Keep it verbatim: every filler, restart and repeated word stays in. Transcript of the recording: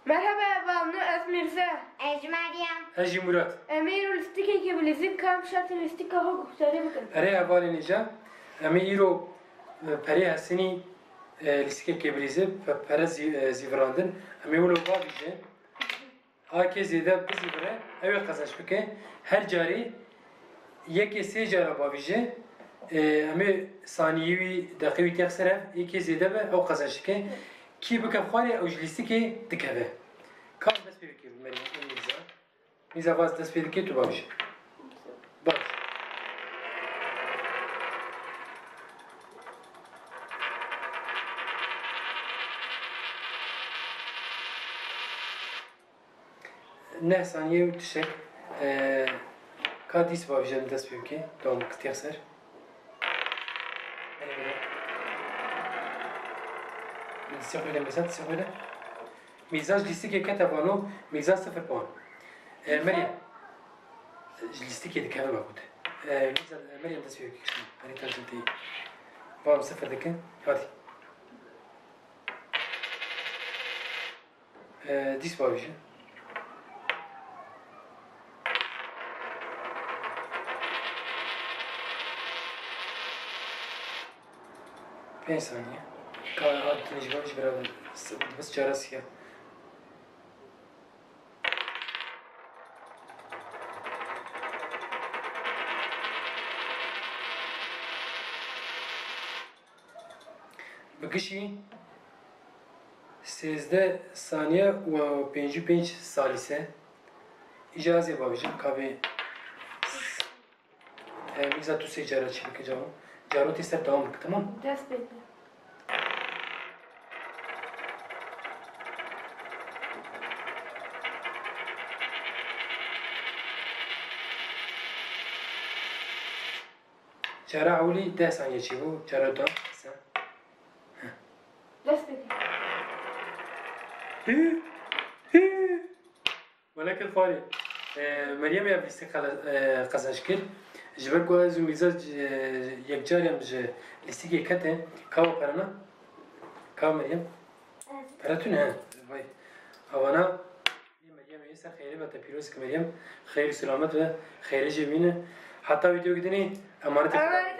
Merhaba hevalno, ez Mirze. Ez Meryem. Ez jî Murat. Em ê îro lîstikekê bilîzin, ka em şertên lîstika xwe guhdarî bikin. Erê hevalên hêja, em ê îro, e, perê hesinî, e, lîstikekê bilîzin, pe-, pere zî-, e, zîvirandin. Em ê wilo bavîjin. A kê zêde bizîvire, ew ê qezenç bike. Her carê yekê sê cara bavîje, e, em ê saniyê wî, deqê wî têx ser hev, yekê zêde be, ew qezenç dike. Kî bike xwarê, ew ji lîstikê dikeve. Ka dest pê bike, Meryem, û Mîrza. Mîrza, vaz dest pê dike, tu bavîje. Baş. Neh saniye û tiştek, e, ka dîs bavîje, dest pê bike, dewam bike, têx ser. Belê, belê. Dîsê xwe de, Mîrza, dîsê xwe de. Mîrza ji lîstikê kete vano, Mîrza sifir puan. E, Meryem. Ji lîstikê dikeve, me gote. E, Mîrza, e, Meryem, dest pê bike, kiştin. Herî tercih tê. Van sifir dikin. Hadi. E, dîs bavîje. Pênc saniye. Ka hat tine ji bavîje bira s-, bes çaresiya. Bi gişî sêzdeh saniye û pêncî û pênc salîse. Îja ez ê bavêjim, ka bê, e, Mîrza, tu sê cara çêbike caro. Caro tê ser dewam bike, temam? Dest pê bike. Cara ewilî deh saniye çêbû, cara duyan qise. Dest pê bike. Hî, hî. Wele kir xwarê. E, Meryem ya lîstik qele-, e, qezenç kir. Ji ber ku ez û Mîrza, e, yekcar em ji lîstikê ketin, ka wa perana? Ka Meryem? Pere tune, he? Vay. Avana. Meryem, ê ser xeyrê be, te pîroz ke Meryem. Xeyr û selamet be. Xeyrê jê bîne. Heta vîdeoyek dinê, emanetê Xwedê.